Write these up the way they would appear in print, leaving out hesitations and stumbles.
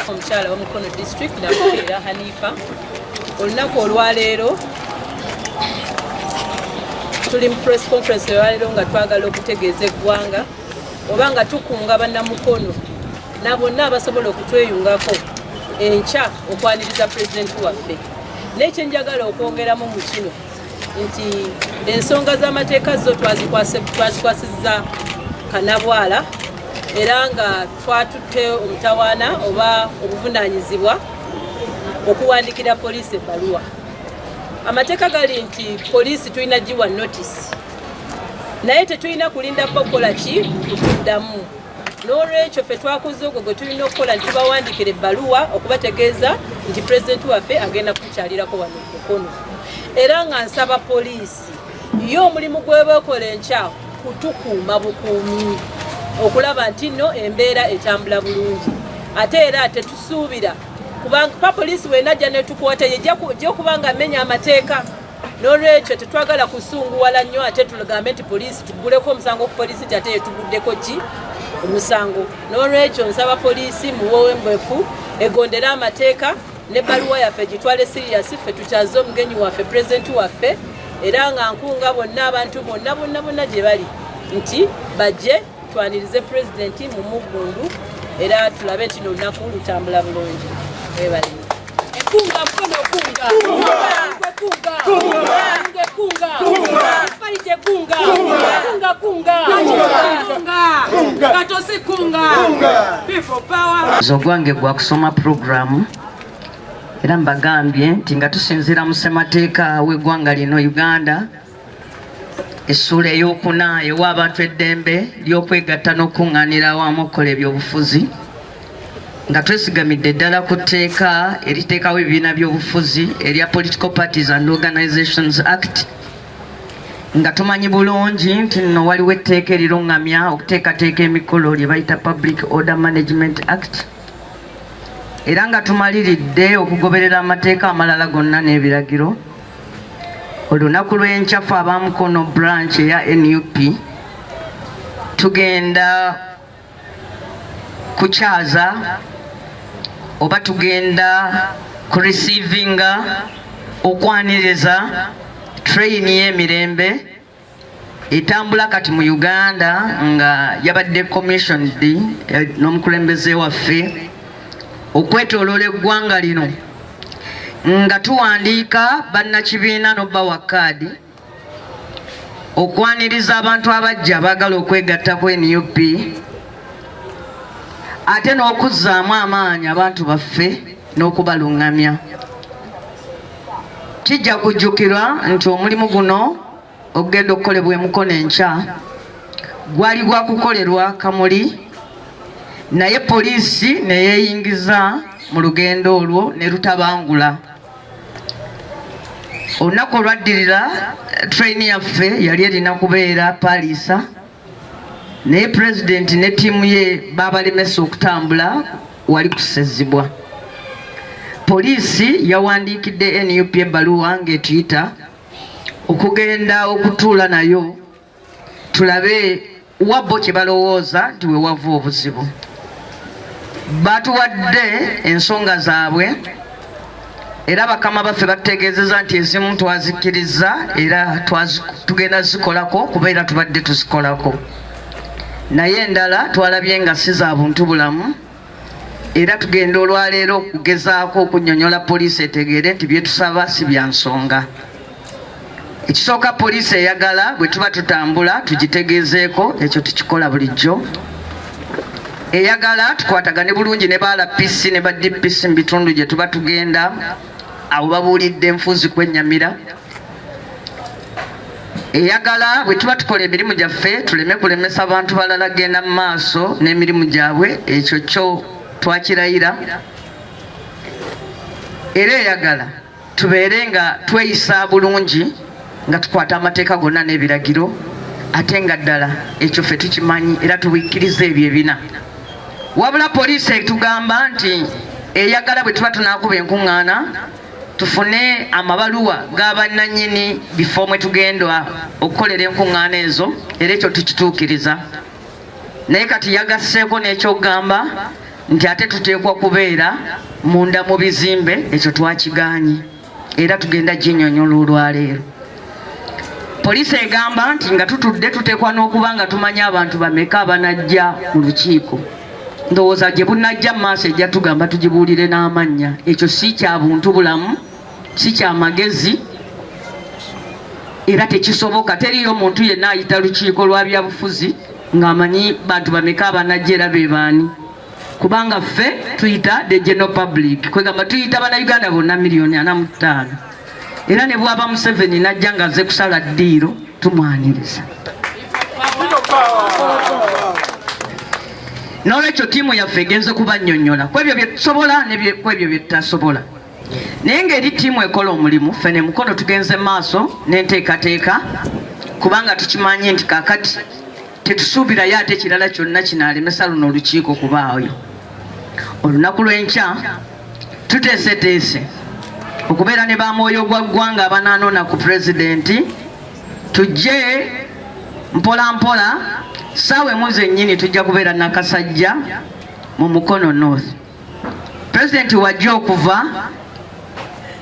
Omukyala wa Mukono District Namukeera Hanifa, olunaku olwaleero tuli mu press conference olwaleero nga twagala okutegeeza eggwanga oba nga tukunga bannamukono na bonna abasobola okutweyungako enkya okwaniriza pulezidenti waffe. N'ekyenjagala okwongeramu mu kino nti ensonga z'amateeka zo twazikwasizza Kanabwala, era nga twatutte omutawaana oba obuvunaanyizibwa okuwandikira poliisi ebbaluwa. Amateeka gali nti poliisi tulina giwa notice, naye tetulina kulinda bo kukola ki kutuddamu. N'olwekyo ffe twakoze ogwo gwe tulina okukola nti tubawandikira ebbaluwa okubategeeza nti pulezidenti waffe agenda kutukyalirako wano Mukono. Era nga nsaba poliisi yo omulimu gwebekola enkya kutukuuma bukuumi okulaba nti nno embeera etambula bulungi. Ate era tetusuubira kubanga pa poliisi bwenajja netukwata yejja okuba nga amenya amateeka. N'olwekyo tetwagala kusunguwala nnyo ate tugambe nti poliisi tuguleko omusango ku poliisi nti ate yetuguddeko ki omusango. N'olwekyo nsaba poliisi muwowembefu egondere amateeka n'ebbaluwa yaffe gitwale siriyasi, ffe tukyaze omugenyi waffe pulezidenti waffe. Era nga nkunga bonna abantu bonna bonna bonna gye bali nti bajje twanirize pulezidenti mu muggundu era tulabe nti nolunaku lutambula bulungi. Webale. Kunga mkono kunga. Kunga. Kunga. Kunga. Kunga. Kunga. Kunga. Kunga. Kunga. Katosi kunga. People power. Ogwange gwa kusoma puroguramu, era mbagambye nti nga tusinziira mu ssemateeka w'eggwanga lino Uganda, essuula ey'okuna ewa abantu eddembe ly'okwegatta n'okukuŋŋaanira awamu okukola ebyobufuzi, nga twesigamidde ddala ku tteeka eriteekawo ebibiina by'obufuzi erya Political Parties and Organizations Act, nga tumanyi bulungi nti nno waliwo etteeka eriruŋŋamya okuteekateeka emikolo lye bayita Public Order Management Act, era nga tumaliridde okugoberera amateeka amalala gonna n'ebiragiro. Olunaku lw'enkya ffe aba Mukono branch eya NUP tugenda kukyaza oba tugenda kureceivinga okwaniriza train y'emirembe etambula kati mu Uganda, nga yabadde commissioned n'omukulembeze waffe okwetooloola eggwanga lino, nga tuwandiika bannakibiina n'obbawa kaadi okwaniriza abantu abajja abaagala okwegatta ku NUP, ate n'okuzzaamu amaanyi abantu baffe n'okubaluŋŋamya. Kijja kujjukirwa nti omulimu guno ogugenda okukolebwa emukono enkya gwali gwa kukolerwa Kamuli, naye poliisi ne yeeyingiza mu lugendo olwo ne lutabangula. Olunaku olwaddirira train yaffe yali erina kubeera Paliisa, naye pulezidenti ne ttiimu ye baabalemesa okutambula wali kusezibwa. Poliisi yawandiikidde NUP ebbaluwa ng'etuyita okugenda okutuula nayo tulabe wabbo kye balowooza nti we wava obuzibu. Batuwadde ensonga zaabwe era bakama baffe batutegeezezza nti ezimu twazikkirizza era tugenda zikolako kuba era tubadde tuzikolako, naye endala twalabye nga si za buntu bulamu, era tugenda olwaleero okugezaako okunnyonnyola poliisi etegeere nti byetusaba si bya nsonga. Ekisooka, poliisi eyagala bwe tuba tutambula tugitegeezeeko, ekyo tukikola bulijjo. Eyagala tukwatagane bulungi ne ba RPC ne ba DPC mu bitundu gye tuba tugenda, abo babuulidde enfuuzi kwennyamira. Eyagala bwe tuba tukola emirimu gyaffe tuleme kulemesa bantu balala genda mu maaso n'emirimu gyabwe, ekyo kyo twakirayira. Era eyagala tubeere nga tweyisa bulungi nga tukwata amateeka gonna n'ebiragiro, ate nga ddala ekyo ffe tukimanyi era tubikkiriza ebyo ebina. Wabula poliisi etugamba nti eyagala bwe tuba tunaakuba enkuŋŋaana tufune amabaluwa g'abannannyini bifo mwe tugenda okukolera enkuŋŋaana ezo, era ekyo tukituukiriza. Naye kati yagasseeko n'ekyokugamba nti ate tuteekwa kubeera munda mu bizimbe, ekyo twakigaanyi era tugenda ginyonyola olwaleero. Poliisi egamba nti nga tutudde tuteekwa n'okuba nga tumanyi abantu bameka abanajja mu lukiiko. Ndowooza gye bunajja mu maaso ejja tugamba tugibuulire n'amannya. Ekyo si kya buntu bulamu, si kya magezi era tekisoboka. Teriyo muntu yenna ayita lukiiko lwa byabufuzi ng'amanyi bantu bameka abanajja era be baani, kubanga ffe tuyita the general public, kwegamba tuyita bannayuganda bonna 45 million, era ne bwaba Museveni najja nga azze kusala ddiiro tumwaniriza. N'olwekyo ttiimu yaffe egenze kubannyonnyola ku ebyo bye tusobola ne ku ebyo bye tutasobola. Naye ng'eri ttiimu ekola omulimu, ffe ne Mukono tugenze maaso n'enteekateeka, kubanga tukimanyi nti kaakati tetusuubirayo ate ekirala kyonna kinaalemesa luno olukiiko kubaayo. Olunaku lw'enkya tuteeseteese okubeera ne bamwoyo gwa ggwanga abanaanona ku pulezidenti. Tujje mpola mpola, saawa emu zennyini tujja kubeera Nakasajja mu Mukono North. Pulezidenti wajja okuva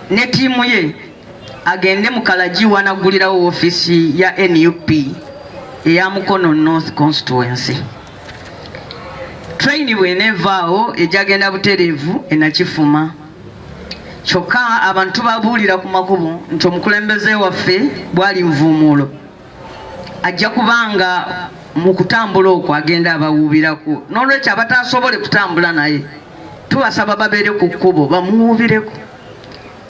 ne ttiimu ye agende mu Kalagi wanaggulirawo woofiisi ya NUP eya Mukono North constituency. Train bw'eneevaawo ejagenda butereevu enakifuma. Kyokka abantu babuulira ku makubo nti omukulembeze waffe bwali nvuumuulo ajja kubanga mu kutambula okwo agenda abawuubirako. N'olwekyo abatasobole kutambula naye tubasaba babeere ku kkubo bamuwuubireko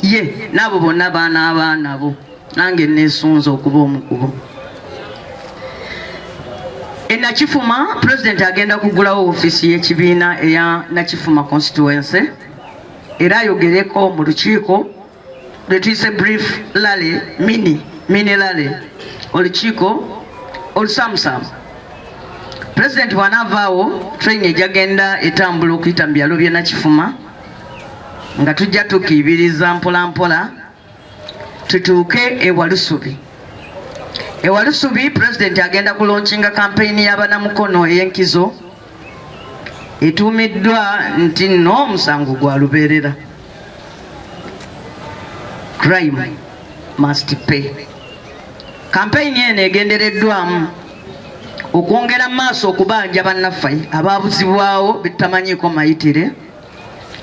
ye n'abo bonna baana abaana bo. Nange neesunze okuba omukubo enakifuma. Pulezidenti agenda kugulawo ofiisi y'ekibiina eya Nakifuma constituency era ayogereko mu lukiiko lwe tuyise brief rally, mini mini rally, olukiiko olusamusamu. Pulezidenti bw'anaavaawo, train ejagenda etambula okuyita mu byalo by'enakifuma nga tujja tukiibiriza mpola mpola tutuuke e Walusubi. E Walusubi pulezidenti agenda kulaunchinga kampeyini y'abanamukono ey'enkizo etuumiddwa nti nno omusango gwa lubeerera, crime must pay. Kampeyini eno egendereddwamu okwongera mu maaso okubanja bannaffe abaabuzibwawo betutamanyiiko mayitire,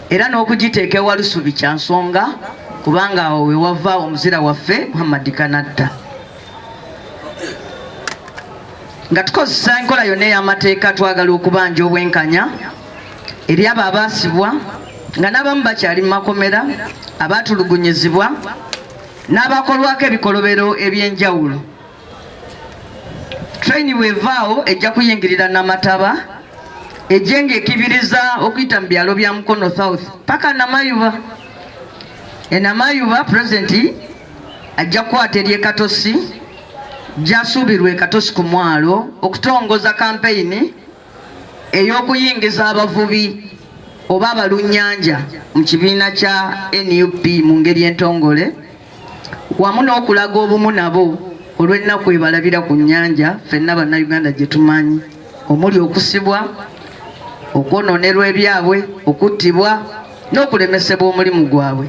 era n'okugiteeka ewalusubi kya nsonga kubanga awo we wava omuzira waffe Muhammad Kanatta. Nga tukozesa enkola yonna ey'amateeka, twagala okubanja obwenkanya eri abo abaasibwa nga n'abamu bakyali mu makomera, abaatulugunyizibwa n'abakolwako ebikolobero ebyenjawulo. Train bwevaawo ejja kuyingirira Namataba, ejje ng'ekibiriza okuyita mu byalo bya Mukono South paka Namayuba. Enamayuba pulezidenti ajja kukwata ery'e Katosi, gyasuubirwa e Katosi ku mwalo okutongoza kampeyini ey'okuyingiza abavubi oba abalunnyanja mu kibiina kya NUP mu ngeri entongole, wamu n'okulaga obumu nabo olw'ennaku ebalabira ku nnyanja ffenna bannayuganda gye tumanyi, omuli okusibwa, okwonoonerwa ebyabwe, okuttibwa n'okulemesebwa omulimu gwabwe.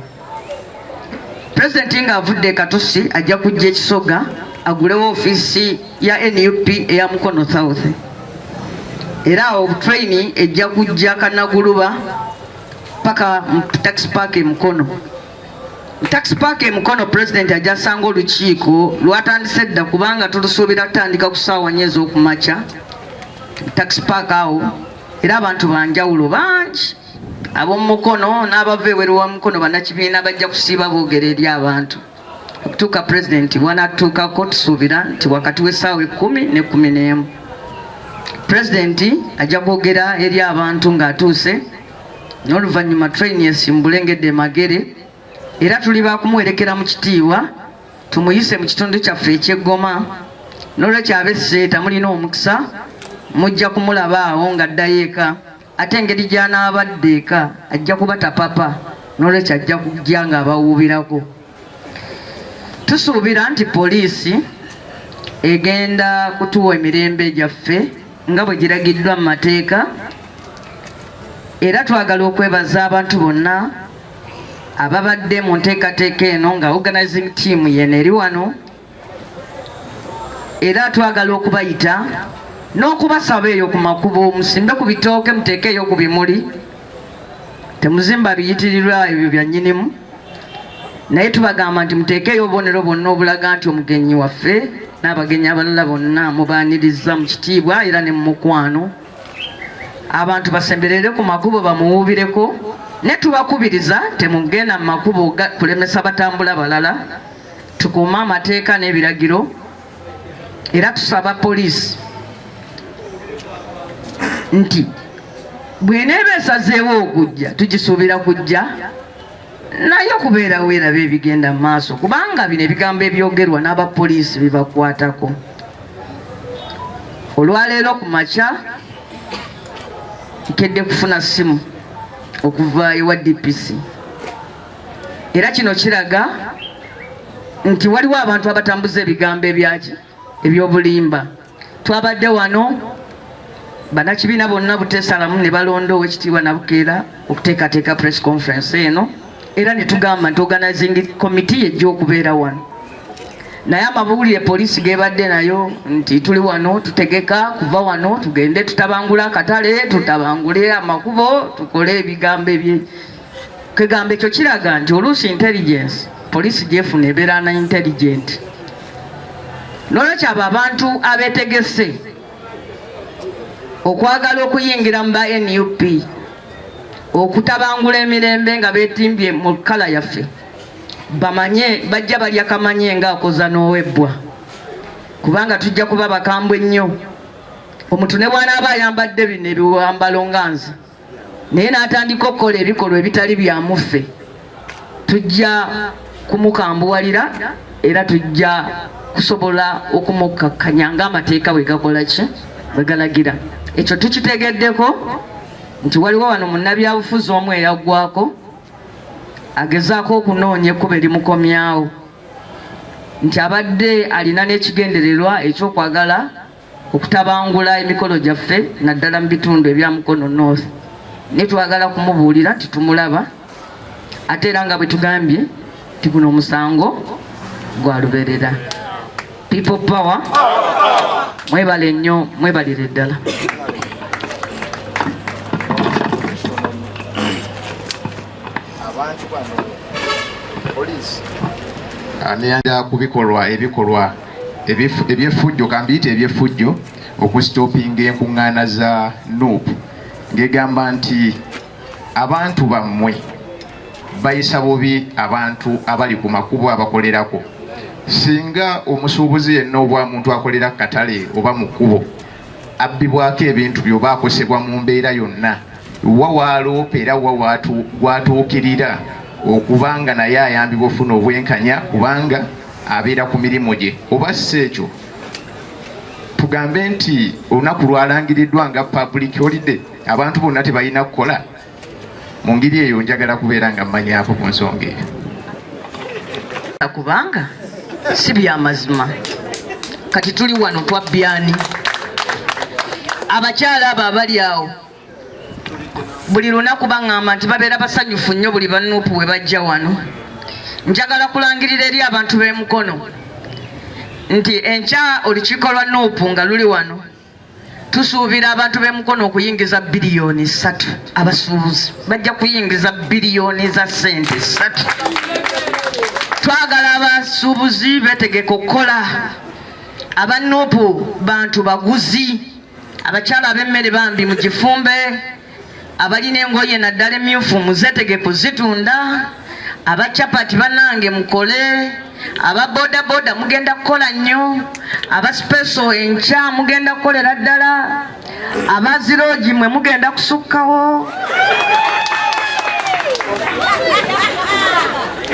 Pulezidenti ng'avudde e Katosi ajja kujja e Kisoga agulewo ofiisi ya NUP eya Mukono South, era awo train ejja kujja Kanaguluba paka mu taxi park e Mukono. Taxi park e Mukono pulezidenti ajja asanga olukiiko lwatandise dda, kubanga tulusuubira kutandika ku ssaawa 4 ez'okumakya taxi park awo, era abantu banjawulo bangi ab'omu Mukono n'abava ebweru wa Mukono, bannakibiina bajja kusiiba boogera eri abantu okutuuka pulezidenti wanatuukako. Tusuubira nti wakati w'essaawa 10 ne 11 pulezidenti ajja kwogera eri abantu ng'atuuse, n'oluvannyuma train esimbule ngedde e Magere, era tuli bakumuwerekera mu kitiibwa tumuyise mu kitundu kyaffe eky'eggoma. N'olwekyo ab'Esseeta mulina omukisa, mujja kumulaba awo ng'addayo eka, ate engeri gy'anaabadde eka ajja kuba tapapa, n'olwekyo ajja kujja ng'abawuubirako. Tusuubira nti poliisi egenda kutuwa emirembe gyaffe nga bwe giragiddwa mu mateeka, era twagala okwebaza abantu bonna ababadde mu nteekateeka eno nga organizing team yeno eri wano, era twagala okubayita n'okubasaba eyo ku makubo musimbe ku bitooke, muteeke eyo ku bimuli, temuzimba biyitirirwa ebyo bya nnyinimu, naye tubagamba nti muteekeeyo obubonero bwonna obulaga nti omugenyi waffe n'abagenyi abalala bonna mubaaniriza mu kitiibwa era ne mu mukwano. Abantu basemberere ku makubo bamuwuubireko, ne tubakubiriza temugenda mu makubo kulemesa batambula balala, tukuume amateeka n'ebiragiro. Era tusaba poliisi nti bw'eneeba esazeewo okujja, tugisuubira kujja naye okubeerawo eraba ebigenda mu maaso, kubanga bino ebigambo ebyogerwa n'abapoliisi bibakwatako. Olwaleero ku makya nkedde kufuna ssimu okuva ewa DPC, era kino kiraga nti waliwo abantu abatambuza ebigambo ebyaki ebyobulimba. Twabadde wano bannakibiina bonna buteesalamu ne balonda Owekitiibwa Nabukeera okuteekateeka press conference eno, era ne tugamba nti organizing committee yejja okubeera wano, naye amawulire poliisi gebadde nayo nti tuli wano tutegeka kuva wano tugende tutabangule akatale, tutabangule amakubo, tukole ebigambo ebye kegamba. Ekyo kiraga nti oluusi intelligence poliisi gyefuna ebeera na intelligent. N'olwekyo abo abantu abeetegese okwagala okuyingira mu ba NUP okutabangula emirembe nga beetimbye mu colour yaffe, bamanye bajja balya kamanye ng'akoza n'owebbwa, kubanga tujja kuba bakambwe nnyo. Omuntu ne bw'anaaba ayambadde bino ebiwambalo nga nze, naye n'atandika okukola ebikolwa ebitali byamuffe, tujja kumukambuwalira era tujja kusobola okumukkakkanya ng'amateeka bwe gakola ki, bwe galagira. Ekyo tukitegeddeko nti waliwo wano munnabyabufuzi omu eyaggwako agezaako okunoonya ekkubo erimukomyawo, nti abadde alina n'ekigendererwa ekyokwagala okutabangula emikolo gyaffe naddala mu bitundu ebya Mukono North, naye twagala kumubuulira nti tumulaba, ate era nga bwe tugambye nti guno omusango gwa lubeerera. People power, mwebale nnyo, mwebalire ddala. Abantu bano poliisi neyanja ku bikolwa ebikolwa ebyeffujjo, kambiyite ebyeffujjo, okusitopinga enkuŋŋaana za NUP, ng'egamba nti abantu bammwe bayisa bubi abantu abali ku makubo abakolerako. Singa omusuubuzi yenna oba muntu akolera ku katale oba mu kkubo abbibwako ebintu bye oba akosebwa mu mbeera yonna, wa waaloopa era wa gwatuukirira okuba nga naye ayambibwa ofuna obwenkanya, kubanga abeera ku mirimu gye? Oba si ekyo, tugambe nti olunaku lwalangiriddwa nga public holiday, abantu bonna tebalina kukola? Mu ngeri eyo njagala kubeera nga mmanyaako ku nsonga eyo. Kubanga si byamazima. Kati tuli wano twabyani abakyala abo abali awo. Buli lunaku baŋŋamba nti babeera basanyufu nnyo buli banuupu we bajja wano. Njagala kulangirira eri abantu b'e Mukono nti enkya olukiiko lwa Nuupu nga luli wano, tusuubira abantu b'e Mukono okuyingiza biliyoni 3. Abasuubuzi bajja kuyingiza biliyoni za ssente 3. Twagala abasuubuzi beetegeke okukola. Aba Nuupu bantu baguzi. Abakyala ab'emmere bambi mugifumbe, abalina engoye naddala emyufu muzeetegeke kuzitunda, aba capati bannange mukole, aba bodaboda mugenda kukola nnyo, aba sipeso enkya mugenda kukolera ddala, aba ziroogi mwe mugenda kusukkawo.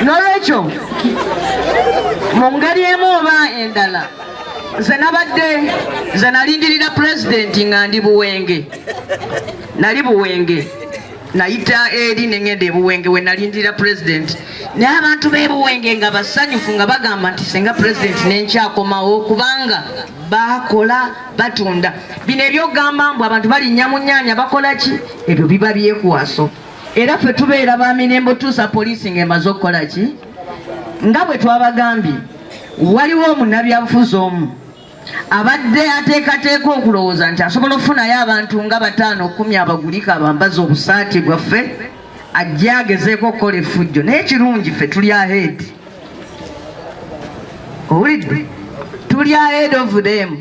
N'olwekyo mu ngeri emu oba endala, nze nabadde nze nalindirira pulezidenti nga ndi Buwenge, nali Buwenge, nayita eri nengenda ebuwenge we nalindirira pulezidenti, naye abantu b'ebuwenge nga basanyufu nga bagamba nti singa pulezidenti nenkyakomawo, kubanga bakola batunda. Bino ebyogamba mbu abantu balinnya mu nnyanya bakola ki, ebyo biba byekwaso. Era ffe tubeera ba mirembe otuusa poliisi ng'emaze okukola ki. Nga bwe twabagambye, waliwo omunnabyabufuzi omu abadde ateekateeka okulowooza nti asobola okufunayo abantu nga 5 10 abagulika abambaza obusaati bwaffe, ajje agezeeko okukola effujjo. Naye kirungi ffe tuli ahead, owulidde, tuli ahead of them.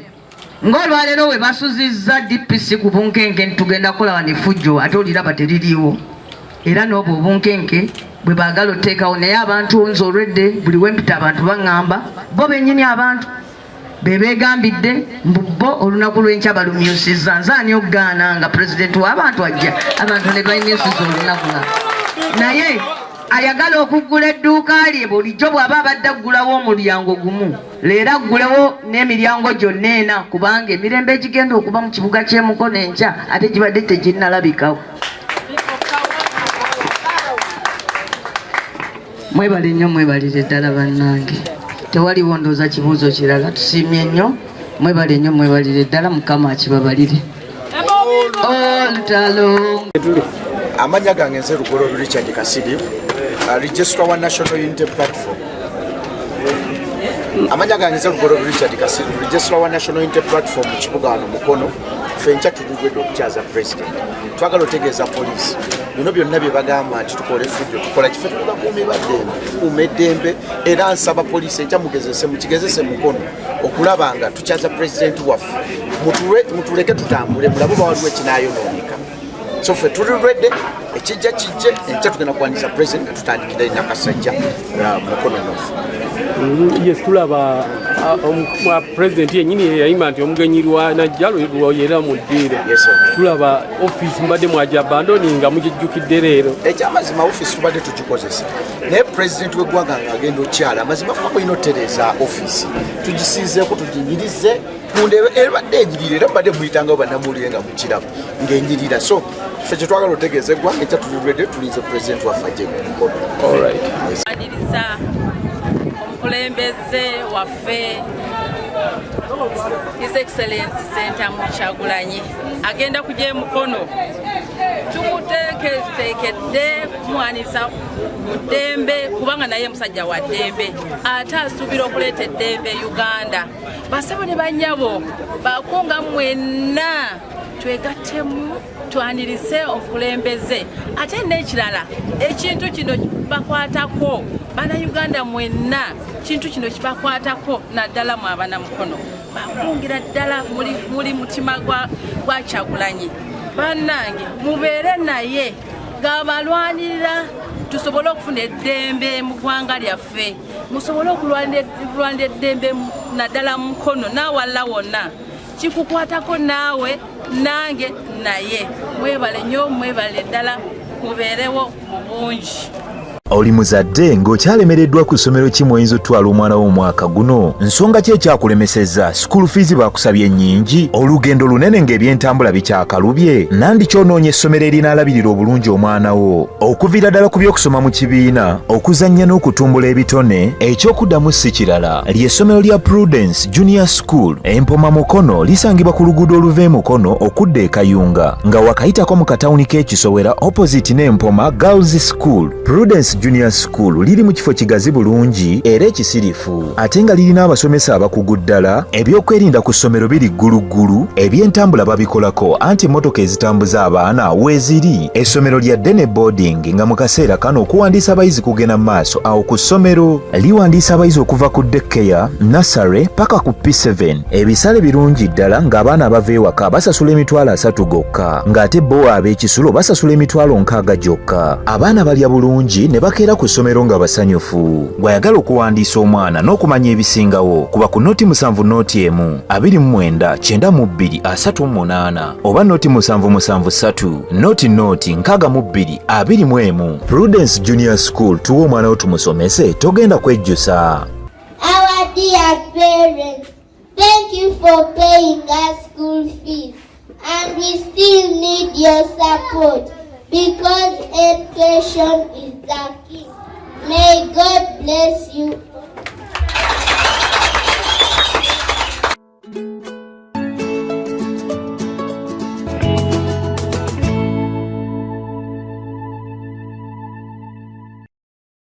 Ng'olwaleero we basuzizza DPC ku bunkenke nti tugenda kukola wano effujjo, ate oliraba teririiwo. Era n'obwo obunkenke bwe baagala oteekawo, naye abantu nze olwedde buli wempita abantu baŋŋamba bo bennyini abantu be beegambidde mbu bo olunaku lw'enkya balumyusizza. Nze ani okugaana nga pulezidenti w'abantu ajja abantu ne bamyusiza olunaku lwa? Naye ayagala okuggula edduuka lye bulijjo bw'aba abadde aggulawo omulyango gumu, leero aggulewo n'emiryango gyonna ena, kubanga emirembe egigenda okuba mu kibuga ky'e Mukono enkya ate gibadde teginnalabikawo. Mwebale nnyo, mwebalire ddala bannange. Tewaliwo ndowooza kibuuzo kirala. Tusiimye nnyo, mwebale nnyo, mwebalire ddala, Mukama akibabalire. Olutalo. Amanya gange nze Lugoloobi Richard Kasirivu, registrar wa National Unity Platform. Amanya gange nze Lugoloobi Richard Kasirivu, registrar wa National Unity Platform mu kibuga wano Mukono. Ffe enkya tuligwedde okukyaza president. Twagala otegeeza poliisi bino byonna bye bagamba nti tukola effujjo, tukola kifo tuli bakuumi ba ddembe, tukuuma eddembe. Era nsaba poliisi enkya mugezese, mukigezese Mukono okulaba nga tukyaza pulezidenti waffe, mutuleke tutambule, mulabe oba waliwo ekinaayonooneka. So ffe tuli ready, ekijja kijje. Enkya tugenda kuwanyiza president nga tutandikira Nakasajja, Mukono North. Yes, tulaba president yennyini yayimba nti omugenyi lwanajja lwoyera mu ddiiro. Yes, sir. Tulaba office mbadde mwaja abandoni nga mugijjukidde leero. Ekyamazima office tubadde tugikozesa, naye president w'eggwanga ng'agenda okyala, amazima kuba mulina otereeza office, tugisiizeeko, tuginyirize munda ebadde enyirira, era mbadde muyitangawo bannamawulire nga mukiraba ng'enyirira. So ffe kyetwagala otegeeza eggwanga, ekya tululwedde, tulinze president waffe ajje ku Mukono. Alright. Aniriza omukulembeze waffe His Excellency Ssentamu Kyagulanyi agenda kujja e Mukono. Tumuteeketeekedde kumwaniriza mu ddembe, kubanga naye musajja wa ddembe ate asuubira okuleeta eddembe e Uganda. Basebo ne bannyabo, bakunga mwenna, twegattemu twanirize omukulembeze. Ate n'ekirala, ekintu kino bakwatako Bannayuganda mwenna, kintu kino kibakwatako naddala mu abanamukono. Bakungira ddala muli mutima gwa Kyagulanyi. Bannange, mubeere naye ng'abalwanirira tusobole okufuna eddembe mu ggwanga lyaffe, musobole okulwanira eddembe naddala mu Mukono n'awalala wonna. Kikukwatako naawe, nange, naye. Mwebale nnyo, mwebale ddala, mubeerewo mu bungi. Oli muzadde ng'okyalemereddwa ku ssomero ki mw'oyinza otwala omwana wo omwaka guno? Nsonga ki ekyakulemesezza? School fees bakusabye nnyingi, olugendo lunene ng'ebyentambula bikyakalubye, nandi kyonoonya essomero erinaalabirira obulungi omwana wo okuviira ddala ku by'okusoma mu kibiina, okuzannya n'okutumbula ebitone. Ekyokuddamu si kirala, ly'essomero lya Prudence Junior School Empoma Mukono. Lisangibwa ku luguudo oluva e Mukono okudda e Kayunga nga wakayitako mu katawuni k'Ekisowera, opposite n'Empoma Girls School. Prudence Junior School liri mu kifo kigazi bulungi era ekisirifu, ate nga lirina abasomesa abakugu ddala. Ebyokwerinda ku ssomero biri gguluggulu, ebyentambula babikolako anti emmotoka ezitambuza abaana weeziri. Essomero lya day ne boarding, nga mu kaseera kano okuwandiisa abayizi kugenda mu maaso awo ku ssomero. Liwandiisa abayizi okuva ku daycare, nursery paka ku P7. Ebisale birungi ddala, ng'abaana abava ewaka basasula 30,000 gokka, ng'ate bo ab'ekisulo basasula 60,000 gyokka. Abaana balya bulungi ne bakeera ku ssomero nga basanyufu. Gw'ayagala okuwandiisa omwana n'okumanya ebisingawo, kuba ku 070 1 29 92 38 oba 077 3 0 0 62 21. Prudence Junior School, tuwe omwana wo tumusomese, togenda kwejjusa. Our dear parents, thank you for paying us school fees. And we still need your support because education is the key. May God bless you.